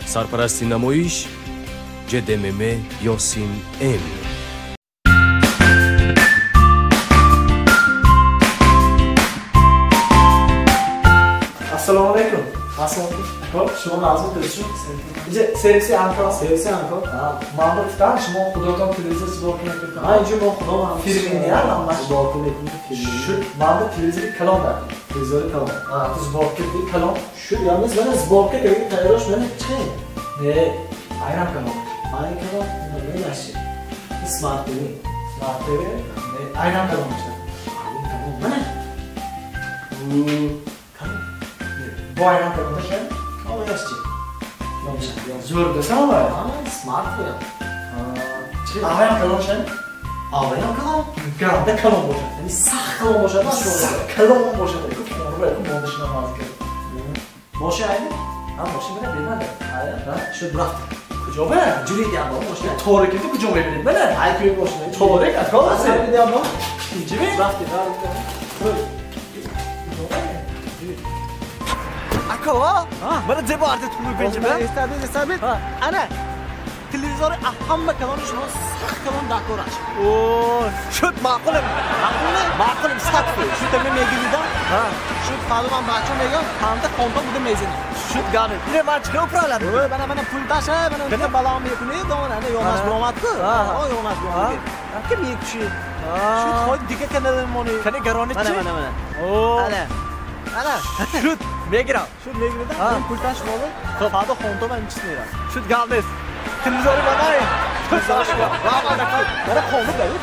Сарпарасти намоиш ЖДММ Ёсин М. Ассалому алайкум. Ассалому алайкум. Шумо назм кардед? Инҷа сервиси Анкор. Сервиси Анкор. Ман гуфтам шумо худатон телевизор сборка мекунед. Ҳа, инҷа мо худамон фирмини ҳам сборка мекунем. Шуд, ман бу телевизори калон дар. Телевизори калон. Ҳа, ту сборка калон. Шуд, яъне ман сборка кардем, тайёраш ман чӣ? Не, айрам калон. Айрам калон? Не, наши. Смарт ТВ. Смарт ТВ? Не, айрам калон мешавад. Айрам калон, мана. Калон. Бо айрам калон мешавад? Ояш чӣ? Зӯр десам ва? Смарт ТВ. Чӣ? Аваям калон шавад? Аваям калон? Ганда калон бошад. Яъне сахт калон бошад, сахт калон бошад. Хона ба монда шинам аз кард. Мошин айни? Ҳа, мошин мана бемада. Ая? Шуд рафт. Куҷо ба? Ҷурид ямбо мошин. Торик ки куҷо мебинед мана? Ай куй мошин. Торик акол аст. Ямбо. Инҷи ми? Рафти, рафт. Ако, мана зебо арди туму бенҷи ба? Эстабед, эстабед. Ана телевизори ҳама калони шумо сахт калон дакораш. О, шуд маъқулам. Маъқулам? Маъқулам сахт. Шуд ами мегиридам. Шуд фалу ман бача мегам, ҳамда хонта буда мезанем. Шуд гап. Ине ман чӣ управлять? Ой, мана мана пул таша, мана унда балам мекунед, ана ёнаш биромад-ку. О, ёнаш биромад. Ки мекуши? Шуд хоҳ дига канал мони. Кани гарони чӣ? Мана мана мана. О, ана. Ана. Шуд мегирам. Шуд мегиридам, пул таш молу. Фадо хонта ман чиз мерам. Шуд гап нест. Телевизори манай. Телевизори шумо. Ва мана хона даю.